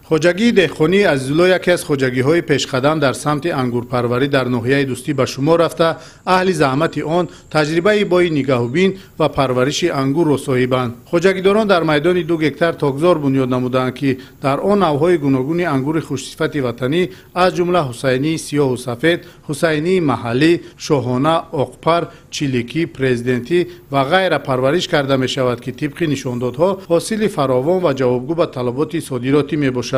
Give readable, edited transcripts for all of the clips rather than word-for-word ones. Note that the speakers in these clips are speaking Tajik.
Хоҷагии деҳқонии Азизулло яке аз хоҷагиҳои пешқадам дар самти ангурпарварӣ дар ноҳияи Дӯстӣ ба шумор рафта, аҳли заҳмати он таҷрибаи бои нигаҳубин ва парвариши ангурро соҳибанд. Хоҷагидорон дар майдони 2 гектар токзор бунёд намудаанд, ки дар он навъҳои гуногуни ангури хушсифати ватанӣ, аз ҷумла ҳусайнии сиёҳу сафед, ҳусайнии маҳаллӣ, шоҳона, оқпар, чиликӣ, президентӣ ва ғайра парвариш карда мешавад, ки тибқи нишондодҳо ҳосили фаровон ва ҷавобгӯ ба талаботи содиротӣ мебошад.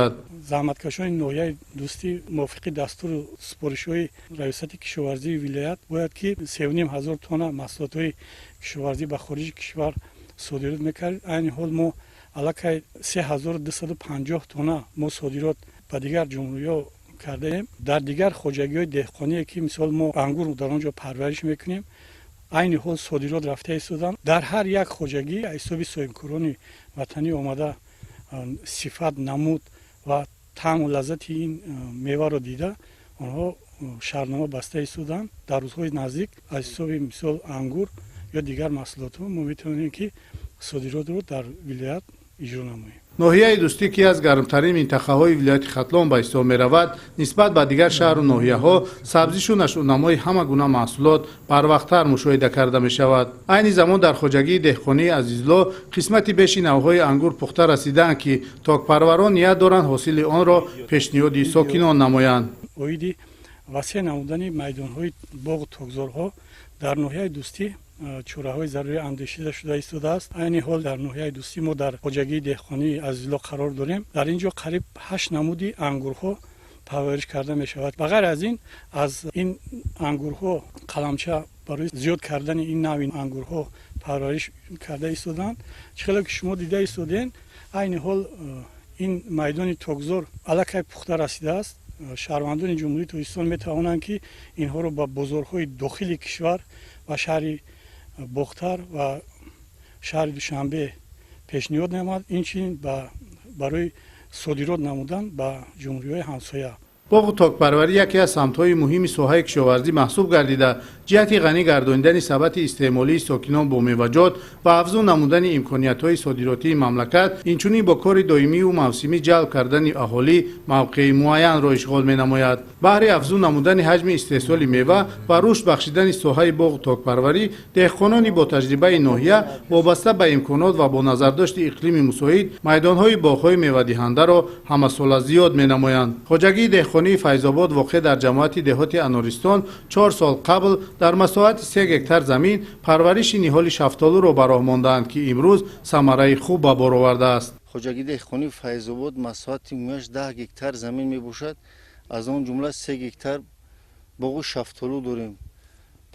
Заҳматкашони ноҳияи Дӯстӣ мувофиқи дастуру супоришҳои Раёсати кишоварзии вилоят бояд ки 3500 тонна маҳсулотҳои кишоварзӣ ба хориҷи кишвар содирот мекард. Айни ҳол мо аллакай 3250 тонна мо содирот ба дигар ҷумҳуриҳо кардаем. Дар дигар хоҷагиҳои деҳқоние, ки мисол мо ангур дар он ҷо парвариш мекунем, айни ҳол содирот рафта истодан. Дар ҳар як хоҷагӣ ҳисоби соҳибкорони ватанӣ омада, сифат, намуд ва таъму лаззати ин меваро дида, онҳо шартнома баста истоданд. Дар рӯзҳои наздик аз ҳисоби мисол ангур ё дигар маҳсулотҳо мо метавонем, ки содиротро дар вилоят иҷро намоем. Ноҳияи Дӯстӣ, ки аз гармтарин минтақаҳои вилояти Хатлон ба ҳисоб меравад, нисбат ба дигар шаҳру ноҳияҳо сабзишу нашъунамои ҳама гуна маҳсулот барвақттар мушоҳида карда мешавад. Айни замон дар хоҷагии деҳқонии Азизулло қисмати беши навъҳои ангур пухта расидаанд, ки токпарварон ният доранд ҳосили онро пешниҳоди сокинон намоянд. Оиди васеъ намудани майдонҳои боғу токзорҳо дар ноҳияи Дӯстӣ чораҳои зарурӣ андешида шуда истодааст. Айни ҳол дар ноҳияи Дӯстӣ мо дар хоҷагии деҳқонии Азизулло қарор дорем. Дар ин ҷо қариб ҳашт намуди ангурҳо парвариш карда мешавад. Ба ғайр аз ин, аз ин ангурҳо қаламча барои зиёд кардани ин навъи ангурҳо парвариш карда истоданд. Чӣ хеле ки шумо дида истодем, айни ҳол ин майдони токзор аллакай пухта расидааст. Шаҳрвандони Ҷумҳурии Тоҷикистон метавонанд, ки инҳоро ба бозорҳои дохили кишвар ва шаҳри Бохтар ва шаҳри Душанбе пешниҳод намояд, инчунин барои содирот намудан ба ҷумҳуриҳои ҳамсоя. Боғу токпарварӣ яке аз самтҳои муҳими соҳаи кишоварзӣ маҳсуб гардида, ҷиҳати ғанӣ гардонидани сабати истеъмолии сокинон бо меваҷот ва афзун намудани имкониятҳои содиротии мамлакат, инчунин бо кори доимиву мавсимӣ ҷалб кардани аҳолӣ мавқеи муайянро ишғол менамояд. Баҳри афзун намудани ҳаҷми истеҳсоли мева ва рушд бахшидани соҳаи боғу токпарварӣ, деҳқонони ботаҷрибаи ноҳия вобаста ба имконот ва бо назардошти иқлими мусоид майдонҳои боғҳои мевадиҳандаро ҳамасола зиёд менамоянд. Хоҷагии деҳқонии Файзобод, воқеъ дар ҷамоати деҳоти Анористон, 4 сол қабл дар масоҳати 3 гектар замин парвариши ниҳоли шафтолуро ба роҳ мондаанд, ки имрӯз самараи хуб ба бор овардааст. Хоҷагии деҳқонии Файзобод масоҳати умумиаш 10 гектар замин мебошад. Аз он ҷумла 3 гектар боғи шафтолу дорем.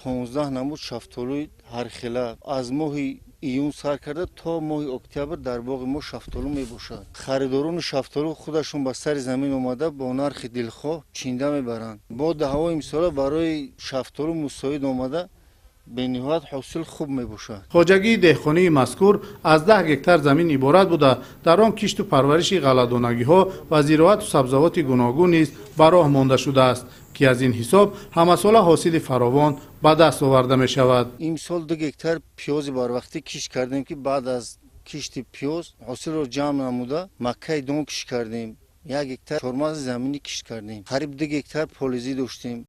15 намуд шафтолуи ҳархела аз моҳи июн сар карда то моҳи октябр дар боғи мо шафтолу мебошад. Харидорони шафтолу худашон ба сари замин омада, бо нархи дилхоҳ чинда мебаранд. Боду ҳаво имсола барои шафтолу мусоид омада, бениҳоят ҳосил хуб мебошад. Хоҷагии деҳқонии мазкур аз 10 гектар замин иборат буда, дар он кишту парвариши ғалладонагиҳо ва зироату сабзавоти гуногун низ ба роҳ монда шудааст, ки аз ин ҳисоб ҳамасола ҳосили фаровон ба даст оварда мешавад. Имсол 2 гектар пиёзи барвақтӣ кишт кардем, ки баъд аз кишти пиёз ҳосилро ҷамъ намуда, маккаи дон кишт кардем, 1 гектар чормағзи заминӣ кишт кардем, қариб 2 гектар полизӣ доштем.